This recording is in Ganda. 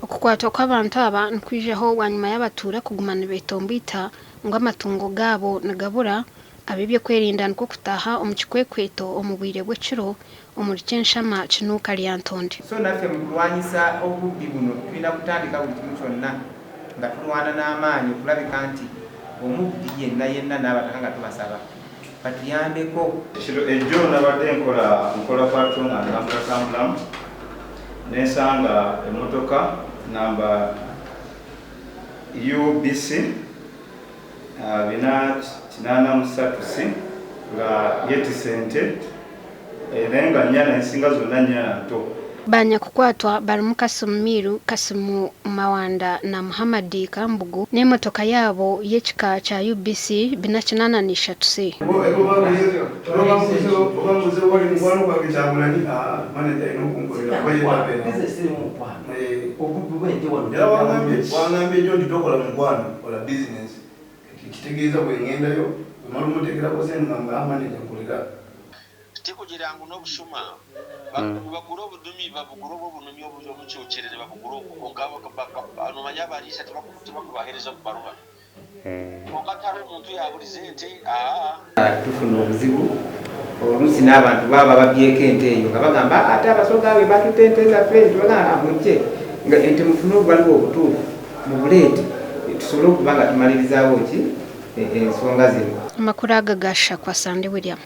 Okukwatwa kw'abantu aba nikwijaho bwanyima y'abatuura kuguma nibetomboita ngu amatungo gaabo nigabura, ab'ebyokwerinda nikwo kutaaha omu kikwekweto omu bwire bw'ekiro omuri Kyenshama, Kinuuka, Lyantonde. So naffe mu kulwanyisa obubbi buno tulina kutandika buli kimu kyonna nga tulwana n'amaanyi okulabika nti omubbi yenna yenna n'abataka nga tubasaba batuyambeko. Ekiro ejjo nabadde nkola nkola patrol nga ntambulatambulamu nensanga emmotoka namba UBC 483 C nga yetise ente naye nga nnyana ensinga zonna nnyana nto. Banyakukwatwa barimu Kasimu Miiru, Kasimu Mawanda na Muhammad Kambugu n'emotoka yaabo y'ekika kya UBC 483 C. Era wangambye jo nti tokola mukwano, kola bizinesi. Kitegeeza bwengendayo omala omuteekerako sente nga mga manager nkolera. Tikugira ngu n'obushuma. Bagura obudumi, babugura obwo obunumi oburi omu kyokyerere babugura okwo kwonka noomanya abariisa tibakubaheereza obubaruha. Kwonka tihariho omuntu yaaburize ente aa. Tufuna obuzibu oluusi n'abantu baba babyeko ente eyo nga bagamba ate Abasoga be batutte ente zaffe, nitubagamba mujje nga ente mufune obubaluwa obutuufu mubuleete tusobole okuba nga tumalirizaawo ki ensonga zino. Amakuru aga ga Shakwa Sande William.